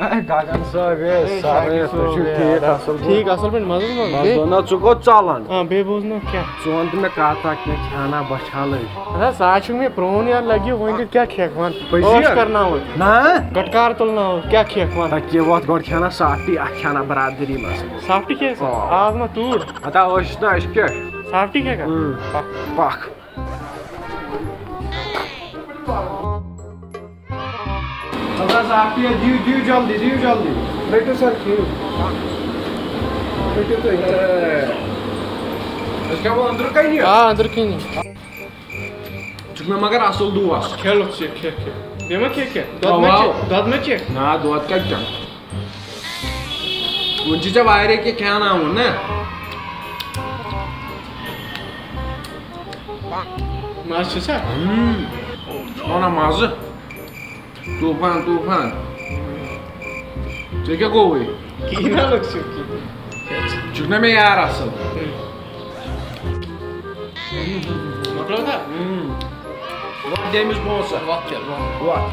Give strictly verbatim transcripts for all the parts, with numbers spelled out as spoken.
A گگن صٲب، A, A, سر، شاکر تُہۍ چھِو صٲب، اے، ٹھیٖک، اَصٕل پٲٹھۍ؟ ٹھیٖک، اَصٕل پٲٹھۍ، مَزَس منٛز، مَزٕ بیٚیہِ؟ دۄہ نا، ژٕ کوٚت ژَلان؟ آ، بیٚیہِ بوز نہ کیٛاہ؟ ژٕ وَن تہٕ مےٚ کَتھ اَکھ، مےٚ کھیٛاوناو بۄچھِ حالٕے۔ اَدٕ حظ، سُہ حظ چھُ مےٚ پرٛون یار، لَگہِ وۄنۍ تہِ کیٛاہ کھٮ۪کھ وَن؟ پٔزی عٲش ہا؟ کَرناوُن۔ نہ۔ گَٹہٕ کار تُلناوُن، کیٛاہ کھٮ۪کھ وَن؟ تَتہِ کیٛاہ وَتھ گۄڈٕ کھیٛاوناو سافٹی، اَکھ کھیٛاوناو برادٔری منٛز۔ سافٹی کیٛاہ سا؟ آ۔ آز ما توٗر؟ ہتا ٲسِس نہ، أسۍ کیٛاہ؟ سافٹی کھٮ۪کھ ہا؟ اۭں۔ پَکھ۔ پَکھ۔ اَدٕ حظ، اَکھ پیٖس دِیِو، دِیِو جلدی، دِیِو جلدی۔ رٔٹِو سر، کھیٚیِو۔ رٔٹِو تُہۍ۔ اے، أسۍ کھٮ۪مو أنٛدرٕ کَنہِ یہِ۔ آ، أنٛدرٕ کَنہِ۔ ژٕ چھُکھ مےٚ مگر اَصٕل دوس۔ کھےٚ لوٚگ ژےٚ، کھےٚ، کھےٚ۔ بیٚیہِ ما کھےٚ کینٛہہ؟ دۄد ما واو۔ چےٚ؟ دۄد ما چےٚ؟ نا، دۄد کَتہِ چٮ۪مہٕ؟ وۄنۍ چھِ ژےٚ واریاہ کینٛہہ کھیٛاناوُن نا۔ مَزٕ چھُ سا؟ ہُم۔ ژٕ وَنان مَزٕ۔ طوٗفان، طوٗفان۔ ژےٚ کیٛاہ گوٚوُے؟ کِہیٖنۍ نہ لوٚگ سیوٚد کِہیٖنۍ۔ چھُکھ نہ مےٚ یار اَصٕل؟ مۄکلٲو تھا؟ اۭں۔ وَتھ دِ أمِس پونٛسہٕ۔ وَتھ کیٛاہ؟ وَتھ۔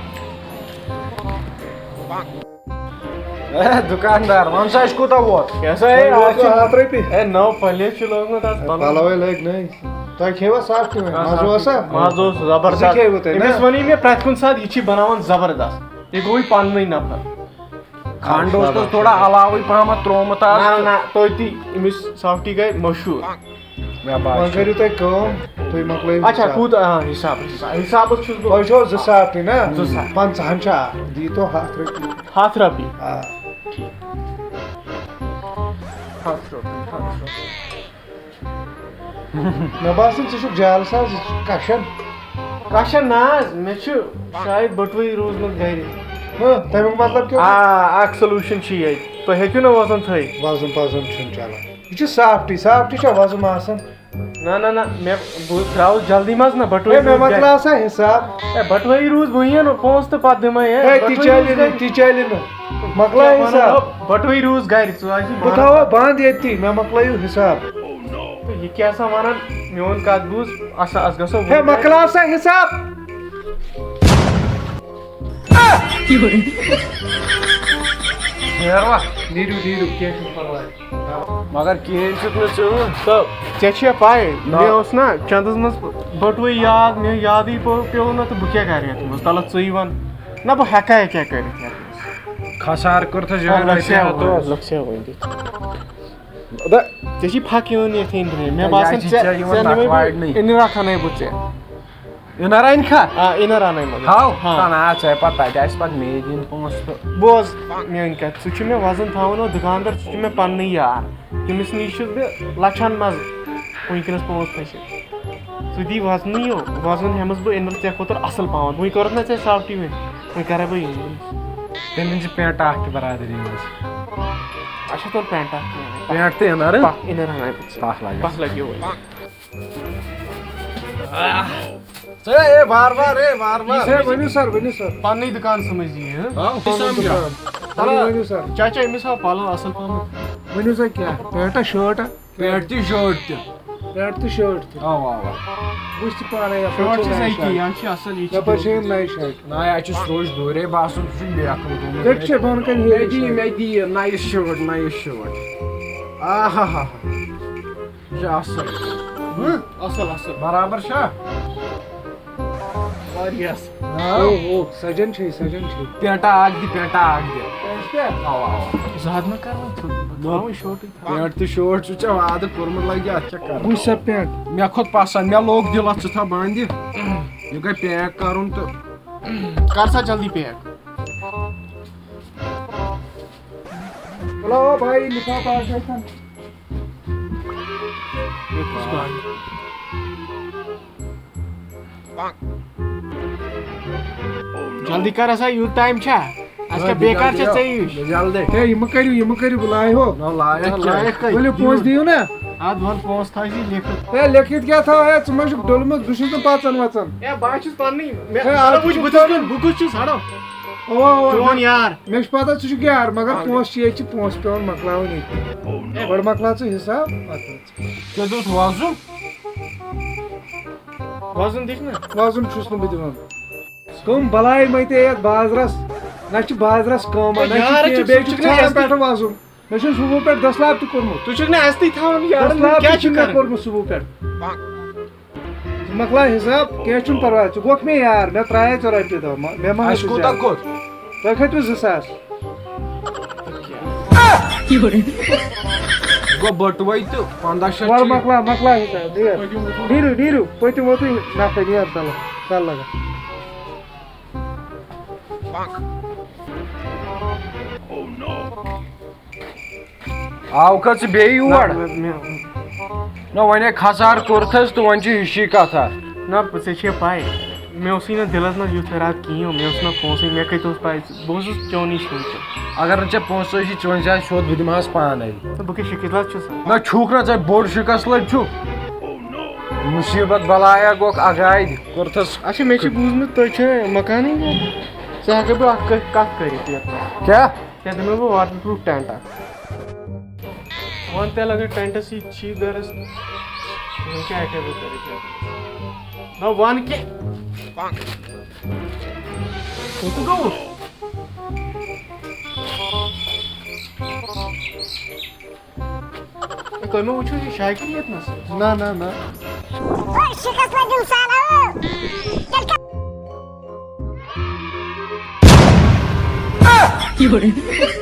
وَتھ۔ اے، دُکاندار، وَن سا، اَسہِ کوٗتاہ ووت؟ کیٛاہ سا، اے، تۄہہِ آز ووتوٕ چھِ ہَتھ رۄپیہِ؟ اے، نٔو پَلیٹ چھِ لٲگمٕژ آز پَلو۔ پَلوَے لٲگۍ نٔوۍ۔ تۄہہِ کھیٚوا سافٹی وۄنۍ؟ آ، مَزٕ اوسا؟ مَزٕ اوس زبردست۔ زٕ کھیٚوٕ تۄہہِ، نا؟ أمِس وَنی مےٚ پرٛٮ۪تھ کُنہِ ساتہٕ، یہِ چھی بَناوان زبردست۔ یہِ گوٚوُے پَننُے نفر۔ کھنٛڈ اوس تَتھ تھوڑا علاوٕے پَہمَتھ ترٛوومُت آز۔ نہ، نہ، نہ، توتہِ أمِس سافٹی گٔے مشہوٗر۔ مےٚ وۄنۍ باسیٚو۔ کٔرِو تُہۍ کٲم، تُہۍ مۄکلٲیِو اچھا، حِساب۔ کوٗتاہ؟ آ، حِساب، حِساب، حِسابَس چھُس بہٕ۔ تۄہہِ چھو زٕ سافٹی نا؟ زٕ سافٹی۔ پنٛژاہَن چھا اَکھ، دِیٖتو ہَتھ رۄپیہِ۔ ہَتھ رۄپیہِ؟ آ۔ ٹھیٖک۔ ہَتھ رۄپیہِ، ہَتھ رۄپیہِ۔ مےٚ باسان، ژٕ چھُکھ جالہٕ ساز، ژٕ چھُکھ کَشَن۔ کَشَن نہ حظ، مےٚ چھُ شاید بٔٹوٕے روٗزمُت گَرِ۔ ہہ، تَمیُک مطلب کیٛاہ؟ آ، اَکھ solution چھِ ییٚتہِ۔ تُہۍ ہیٚکِو نہ وَزَن تھٲیِتھ؟ وَزُن پَزُن چھُنہٕ چَلان۔ یہِ چھُ سافٹی، سافٹی چھا وَزُن آسان؟ نہ، نہ، نہ، مےٚ، بہٕ درٛاوُس جلدی منٛز نہ، بٔٹوٕے ہے، مےٚ روٗز گَرِ۔ مۄکلاو سا حِساب۔ ہے، بٔٹوٕے روٗز، بہٕ یِنہٕ پونٛسہٕ تہٕ پَتہٕ دِمَے، ہے۔ ہے، تہِ بٔٹوٕے چَلہِ روٗز نہٕ، گَرِ۔ تہِ چَلہِ نہٕ۔ مۄکلاو کیٛاہ وَنو، حِساب۔ بٔٹوٕے روٗز گَرِ، ژٕ آسہِ بہٕ تھاوو بنٛد ییٚتی، مےٚ مۄکلٲیِو حِساب۔ تہٕ یہِ کیٛاہ سا وَنان، میون کَتھ بوٗز، اَسا، اَس گژھو ہے، وٕنۍ گَرِ۔ مۄکلاو سا حِساب۔ نیروا؟ نیٖرِو، نیٖرِو، کینٛہہ چھُنہٕ پَرواے۔ مگر کِہیٖنۍ چھُکھ نہٕ ژٕ۔ تہٕ ژےٚ چھےٚ پَے، نہ۔ مےٚ اوس نہ چَندَس منٛز بٔٹوٕے یاد، مےٚ یادٕے پو-، پیوٚو نہٕ، تہٕ بہٕ کیٛاہ کَرٕ یَتھ منٛز؟ تَلہٕ ژٕے وَن۔ نہ، بہٕ ہٮ۪کا یہِ کیٛاہ کٔرِتھ یَتھ منٛز؟ خسارٕ کٔرتھس یِہوٚے لۄکسیو رۄپیہِ ہَتھ وۄنۍ، اوس۔ لۄکسیو وۄنۍ دِتھ۔ دَ-، ژےٚ چھی پھَکھ یِوان ییٚتھٕے أنٛدرٕ۔ مےٚ یا باسان، چھی ژےٚ، ژےٚ یِوان ژےٚ نِمَے بہٕ نَکھوارنٕے۔ اِنر اَکھ اَنَے بہٕ ژےٚ۔ اِنر اَنہِ کھا؟ آ، اِنر اَنَے مگر۔ ہاو؟ ہاں۔ نہ، نہ، ژےٚ پَتہٕ تَتہِ آسہِ پَتہٕ مے دِنۍ پونٛسہٕ تہٕ۔ بوز میٛٲنۍ کَتھ، ژٕ چھُ مےٚ وَزَن تھاوان، ہُہ دُکاندار، ژٕ چھُ مےٚ پَننُے یار۔ تٔمِس نِش چھُس بہٕ لَچھَن منٛز وٕنکیٚنَس پونٛسہٕ پھٔسِتھ۔ ژٕ دی وَزنٕے یو، وَزُن ہٮ۪مَس بہٕ اِنر ژےٚ خٲطرٕ اَصٕل پَہمَتھ۔ وٕنۍ کوٚرُتھ نہ ژےٚ سافٹی وۄنۍ، وۄنۍ کَرَے بہٕ یہِ۔ تٔمۍ أنۍ زِ پینٛٹ اَکھ تہِ برادٔری منٛز۔ اچھا، تُل پینٛٹ اَکھ تہِ اَنَے۔ پینٛٹ تہِ اِنر؟ پَکھ، اِنر اَنَے بہٕ ژےٚ۔ پَکھ لَگہِ۔ پَکھ لَگہِ یوٚہَے۔ ژٕ ہے، ہے، وار وار، ہے، وار وار۔ ہے، ؤنِو سر، ؤنِو سر۔ پَننُے دُکان سَمٕجھ یہِ، ہہ؟ آ، سَمجھا۔ ؤنِو، ؤنِو سر۔ چاچا، أمِس ہاو پَلو اَصٕل پَہمَتھ۔ ؤنِو سا کیٛاہ؟ پینٛٹا، شٲرٹا؟ پینٛٹ تہِ، شٲرٹ تہِ۔ پینٛٹ تہِ، شٲرٹ تہِ۔ اَوا، اَوا۔ وٕچھ تہِ پانَے، یَپٲرۍ شٲرٹ چھِ چھِ نَیہِ سایڈ۔ کینٛہہ، یہِ چھِ اَصٕل، یہِ چھِ یَپٲرۍ چھِ یِم نَیہِ سایڈ۔ نہ، اَتہِ چھُ سرٛوج دوٗرے باسان، سُہ چھُ بیکھُن گوٚمُت۔ ییٚتہِ چھِ بۄنہٕ کَنہِ ہیٚرِ ییٚتی، سایڈ۔ مےٚ دِ یہِ نَیہِ شٲرٹ، نَیہِ شٲرٹ۔ آ ہا ہا ہا۔ یہِ چھِ اَصٕل۔ ہہ؟ اَصٕل، اَصٕل۔ برابر چھا؟ واریاہ اَصٕل۔ نا۔ او، او، سَجان چھے، سَجان چھے۔ پینٛٹا اَکھ دِ، پینٛٹا اَکھ دِ۔ اَسہِ پٮ۪ٹھ؟ اَوا، اَوا۔ زیادٕ مہ کَر وۄنۍ ژھوٚٹ، بہٕ تھاوَے شورٹٕے۔ پینٛٹ تہٕ شورٹ چھُ ژےٚ وعدٕ کوٚرمُت، لَگہِ اَتھ چَکر۔ وٕچھ سا پینٛٹ۔ مےٚ کھوٚت پَسنٛد، مےٚ لوگ دِلَس، ژٕ تھاو بَنٛد یہِ۔ یہِ گٔے پیک کَرُن تہٕ۔ کَر سا جلدی پیک۔ ہیلو بھائی، لِفافہٕ اَکھ گژھن۔ جلدی کر ہسا، یوٗت ٹایم چھا؟ اَسہِ کیٛاہ بیکار چھا ژےٚ ہِش؟ جلدی۔ ہے، یہِ مہٕ کٔرِو، یہِ مہٕ کٔرِو، بہٕ لایہِ ہو۔ نہ، لایہِ ہا، لایہِ کٔرِتھ۔ ؤلِو، پونٛسہٕ دِیِو نا۔ اَدٕ وَل، پونٛسہٕ تھاو ژٕ لیکھِتھ۔ ہے، لیکھِتھ کیٛاہ تھاو؟ ہے، ژٕ ما چھُکھ ڈوٚلمُت، بہٕ چھُس نہٕ پَژان وَژان۔ ہے، بہٕ ہا چھُس پَننُے۔ مےٚ، ہے، اَدٕ وٕچھ، بہٕ چھُس کیُتھ، بہٕ کُس چھُس، ہَڑو۔ اَوا، اَوا، چون یار۔ مےٚ چھُ پَتہ، ژٕ چھُکھ یار، مگر پونٛسہٕ چھِ ییٚتہِ چھِ پونٛسہٕ پٮ۪وان مۄکلاوٕنۍ ییٚتہِ۔ ہے۔ گۄڈٕ مۄکلاو ژٕ حِساب، پَتہٕ۔ ژےٚ دیُت وۄزُم؟ وۄزُم دِکھ نا۔ وۄزُم چھُس نہٕ بہٕ دِوان۔ کٕم بَلاے مَتے یَتھ بازرَس؟ نہ چھِ بازرس کٲم، نہ چھِ یارٕ کینٛہہ، چھِ، بیٚیہِ ژٕ چھُ چھُکھ نہٕ ژھرن اَسہِ پٮ۪ٹھ وَزُن۔ مےٚ چھُ صُبحہٕ پٮ۪ٹھ دٔسلاب تہِ کوٚرمُت۔ ژٕ چھُکھ نہٕ اَسہِ تہِ تھاوان یارٕ، دٔسلاب کیٛاہ تہِ چھُ چھُ مےٚ کران؟ کوٚرمُت صُبحہٕ پٮ۪ٹھ۔ ژٕ مۄکلاو حِساب، کینٛہہ چھُنہٕ پرواے، ژٕ گوٚکھ مےٚ یار، مےٚ ترٛایے ژےٚ رۄپیہِ دَہ، مےٚ مہ ہَن اَسہِ ژٕ کوٗتاہ زیادٕ۔ کوٚت؟ تۄہہِ کھٔتوٕ زٕ ساس۔ گوٚو بٔٹوے تہٕ پنٛداہ شیٚتھ وَلہٕ چھِ مۄکلاو، مۄکلاو حِساب، نیر۔ نیٖرِو، نیٖرِو، پٔتِم ووتُے نفر، نیر، ژَلو، ژَل لگا۔ آو کھا ژٕ بیٚیہِ یور؟ نہ، مےٚ، نہ، وۄنۍ ہے کھسار کوٚرتھس تہٕ وۄنۍ چھِ ہِشی کتھا۔ نہ، ژےٚ چھےٚ پَے، مےٚ اوسُے نہٕ دِلس منٛز یُتھ اِرادٕ کِہیٖنۍ، مےٚ اوس نہٕ پونٛسٕے، مےٚ کَتہِ اوس پَے، بہٕ اوسُس چونٕے شُر تہٕ۔ اگر نہٕ ژےٚ پونٛسہٕ ٲسی، چٲنۍ جایہِ سیوٚد، بہٕ دِمہٕ ہس پانے۔ تہٕ بہٕ کیٛاہ شِکِتھ لَد چھُس؟ نہ چھُکھ نہ ژےٚ بوٚڑ شِکس لٔج چھُکھ۔ مُصیٖبت بلایا گوٚکھ اگادِ کوٚرتھس۔ اچھا، مےٚ چھِ بوٗزمُت تُہۍ چھِ مکانٕے یوت۔ ژٕ ہٮ۪کہٕ بہٕ اکھ کَتھ، کَتھ کٔرِتھ یَتھ منٛز؟ کیٛاہ؟ ژےٚ دِمے بہٕ واٹر پروٗف ٹٮ۪نٹ اکھ۔ وَن تیٚلہِ اگر ٹٮ۪نٹَس سۭتۍ چھی دَرَس، وۄنۍ کیٛاہ ہٮ۪کَے بہٕ کٔرِتھ یَتھ؟ نہ وَن کینٛہہ۔ کوٚت گوٚوُس؟ ہے، تۄہہِ ما وٕچھِو یہِ شاکِر ییٚتنَس؟ نہ، نہ، نہ۔